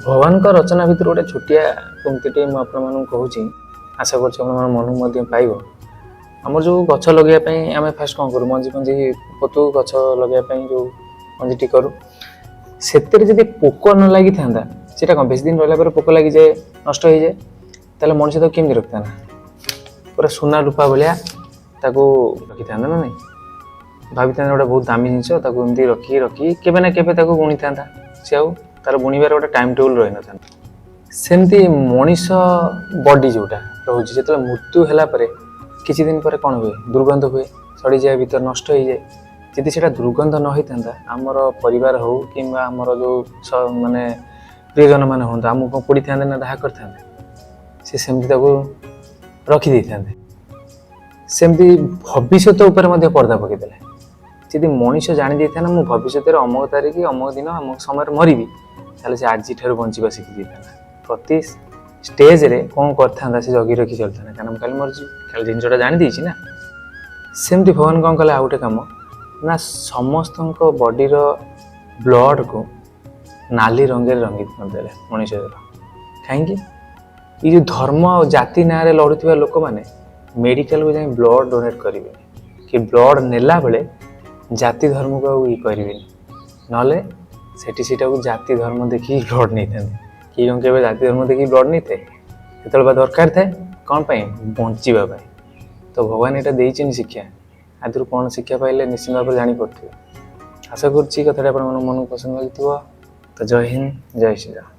ଭଗବାନଙ୍କ ରଚନା ଭିତରୁ ଗୋଟେ ଛୋଟିଆ ପଙ୍କ୍ତିଟିଏ ମୁଁ ଆପଣମାନଙ୍କୁ କହୁଛି, ଆଶା କରୁଛି ଆପଣମାନଙ୍କ ମନକୁ ମଧ୍ୟ ପାଇବ। ଆମର ଯେଉଁ ଗଛ ଲଗେଇବା ପାଇଁ ଆମେ ଫାଷ୍ଟ କ'ଣ କରୁ? ମଞ୍ଜି ଫଞ୍ଜି ପୋତୁ, ଗଛ ଲଗେଇବା ପାଇଁ ଯେଉଁ ମଞ୍ଜିଟି କରୁ, ସେଥିରେ ଯଦି ପୋକ ନ ଲାଗିଥାନ୍ତା, ସେଇଟା କ'ଣ ବେଶୀ ଦିନ ରହିଲା ପରେ ପୋକ ଲାଗିଯାଏ, ନଷ୍ଟ ହେଇଯାଏ। ତାହେଲେ ମଣିଷ ତାକୁ କେମିତି ରଖିଥାନ୍ତା? ପୁରା ସୁନା ରୂପା ଭଳିଆ ତାକୁ ରଖିଥାନ୍ତା ନା ନାଇଁ? ଭାବିଥାନ୍ତା ଗୋଟେ ବହୁତ ଦାମୀ ଜିନିଷ, ତାକୁ ଏମିତି ରଖି ରଖି କେବେ ନା କେବେ ତାକୁ ବୁଣିଥାନ୍ତା ସେ। ଆଉ ତାର ବୁଣିବାର ଗୋଟେ ଟାଇମ୍ ଟେବୁଲ୍ ରହିନଥାନ୍ତା। ସେମିତି ମଣିଷ ବଡି ଯେଉଁଟା ରହୁଛି, ଯେତେବେଳେ ମୃତ୍ୟୁ ହେଲା ପରେ କିଛି ଦିନ ପରେ କ'ଣ ହୁଏ? ଦୁର୍ଗନ୍ଧ ହୁଏ, ସଡ଼ିଯାଏ, ଭିତରେ ନଷ୍ଟ ହେଇଯାଏ। ଯଦି ସେଇଟା ଦୁର୍ଗନ୍ଧ ନ ହେଇଥାନ୍ତା, ଆମର ପରିବାର ହଉ କିମ୍ବା ଆମର ଯେଉଁ ମାନେ ପ୍ରିୟଜନମାନେ ହୁଅନ୍ତୁ, ଆମକୁ କ'ଣ ପୋଡ଼ିଥାନ୍ତେ ନା ଦାହ କରିଥାନ୍ତେ? ସେ ସେମିତି ତାକୁ ରଖିଦେଇଥାନ୍ତେ। ସେମିତି ଭବିଷ୍ୟତ ଉପରେ ମଧ୍ୟ ପର୍ଦ୍ଦା ପକେଇଦେଲେ। ଯଦି ମଣିଷ ଜାଣି ଦେଇଥାନ୍ତା, ମୁଁ ଭବିଷ୍ୟତରେ ଅମୁକ ତାରିଖ, ଅମୁକ ଦିନ, ଅମୁକ ସମୟରେ ମରିବି, ତାହେଲେ ସେ ଆଜିଠାରୁ ବଞ୍ଚିବା ଶିଖି ଦେଇଥାନ୍ତା। ପ୍ରତି ଷ୍ଟେଜରେ କ'ଣ କରିଥାନ୍ତା? ସେ ଜଗି ରଖି ଚାଲିଥାନ୍ତା, କାରଣ ମୁଁ କାଲି ମରିଯିବି, କାଲି ଜିନିଷଟା ଜାଣିଦେଇଛି ନା। ସେମିତି ଭଗବାନ କ'ଣ କଲେ ଆଉ ଗୋଟେ କାମ ନା, ସମସ୍ତଙ୍କ ବଡିର ବ୍ଲଡ଼କୁ ନାଲି ରଙ୍ଗରେ ରଙ୍ଗିତ କରିଦେଲେ ମଣିଷର। କାହିଁକି? ଏଇ ଯେଉଁ ଧର୍ମ ଆଉ ଜାତି ନାଁରେ ଲଢ଼ୁଥିବା ଲୋକମାନେ ମେଡ଼ିକାଲକୁ ଯାଇ ବ୍ଲଡ଼ ଡୋନେଟ୍ କରିବେନି କି ବ୍ଲଡ଼ ନେଲା ବେଳେ ଜାତି ଧର୍ମକୁ ଆଉ ଇଏ କରିବେନି। ନହେଲେ ସେଠି ସେଇଟାକୁ ଜାତି ଧର୍ମ ଦେଖିକି ବ୍ଲଡ଼ ନେଇଥାନ୍ତେ। କିଏ କ'ଣ କେବେ ଜାତି ଧର୍ମ ଦେଖିକି ବ୍ଲଡ଼ ନେଇଥାଏ? ଯେତେବେଳେ ବା ଦରକାର ଥାଏ। କ'ଣ ପାଇଁ? ବଞ୍ଚିବା ପାଇଁ। ତ ଭଗବାନ ଏଇଟା ଦେଇଛନ୍ତି ଶିକ୍ଷା। ଆଥିରୁ କ'ଣ ଶିକ୍ଷା ପାଇଲେ ନିଶ୍ଚିତ ଭାବରେ ଜାଣିପାରୁଥିବେ। ଆଶା କରୁଛି କଥାଟା ଆପଣମାନଙ୍କ ମନକୁ ପସନ୍ଦ ଲାଗିଥିବ। ତ ଜୟ ହିନ୍ଦ, ଜୟ ଶ୍ରୀରାମ।